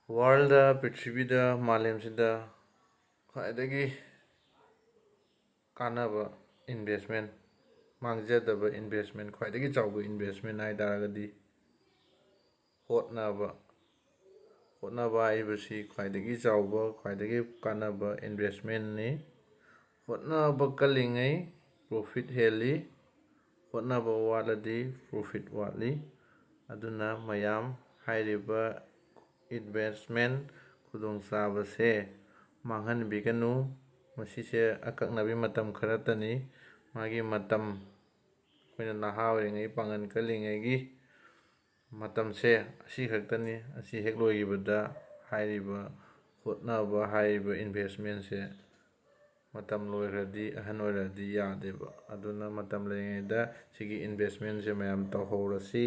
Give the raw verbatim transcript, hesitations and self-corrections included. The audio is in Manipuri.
World, ꯄ꯭ꯔꯤꯊꯤꯕꯤꯗ, ꯃꯥꯂꯦꯝꯁꯤꯗ ꯈ꯭ꯋꯥꯏꯗꯒꯤ ꯀꯥꯟꯅꯕ investment, ꯃꯥꯡꯖꯗꯕ investment, ꯈ꯭ꯋꯥꯏꯗꯒꯤ ꯆꯥꯎꯕ investment ꯍꯥꯏ ꯇꯥꯔꯒꯗꯤ ꯍꯣꯠꯅꯕ꯫ ꯍꯣꯠꯅꯕ ꯍꯥꯏꯕꯁꯤ ꯈ꯭ꯋꯥꯏꯗꯒꯤ ꯆꯥꯎꯕ, ꯈ꯭ꯋꯥꯏꯗꯒꯤ ꯀꯥꯟꯅꯕ investmentꯅꯤ꯫ ꯍꯣꯠꯅꯕ ꯀꯜꯂꯤꯉꯩ profit ꯍꯦꯜꯂꯤ, ꯍꯣꯠꯅꯕ ꯋꯥꯠꯂꯗꯤ profit ꯋꯥꯠꯂꯤ꯫ ꯑꯗꯨꯅ ꯃꯌꯥꯝ ꯍꯥꯏꯔꯤꯕ investment ꯈꯨꯗꯣꯡꯆꯥꯕꯁꯦ ꯃꯥꯡꯍꯟꯕꯤꯒꯅꯨ꯫ ꯃꯁꯤꯁꯦ ꯑꯀꯛꯅꯕꯤ ꯃꯇꯝ ꯈꯔꯇꯅꯤ꯫ ꯃꯥꯒꯤ ꯃꯇꯝ, ꯑꯩꯈꯣꯏꯅ ꯅꯍꯥ ꯑꯣꯏꯔꯤꯉꯩ, ꯄꯥꯡꯒꯜ ꯀꯜꯂꯤꯉꯩꯒꯤ ꯃꯇꯝꯁꯦ ꯑꯁꯤ ꯈꯛꯇꯅꯤ꯫ ꯑꯁꯤ ꯍꯦꯛ ꯂꯣꯏꯈꯤꯕꯗ ꯍꯥꯏꯔꯤꯕ ꯍꯣꯠꯅꯕ ꯍꯥꯏꯔꯤꯕ investmentꯁꯦ ꯃꯇꯝ ꯂꯣꯏꯈ꯭ꯔꯗꯤ, ꯑꯍꯟ ꯑꯣꯏꯔꯛꯑꯗꯤ ꯌꯥꯗꯦꯕ꯫ ꯑꯗꯨꯅ ꯃꯇꯝ ꯂꯩꯔꯤꯉꯩꯗ ꯁꯤꯒꯤ investmentꯁꯦ ꯃꯌꯥꯝ ꯇꯧꯍꯧꯔꯁꯤ꯫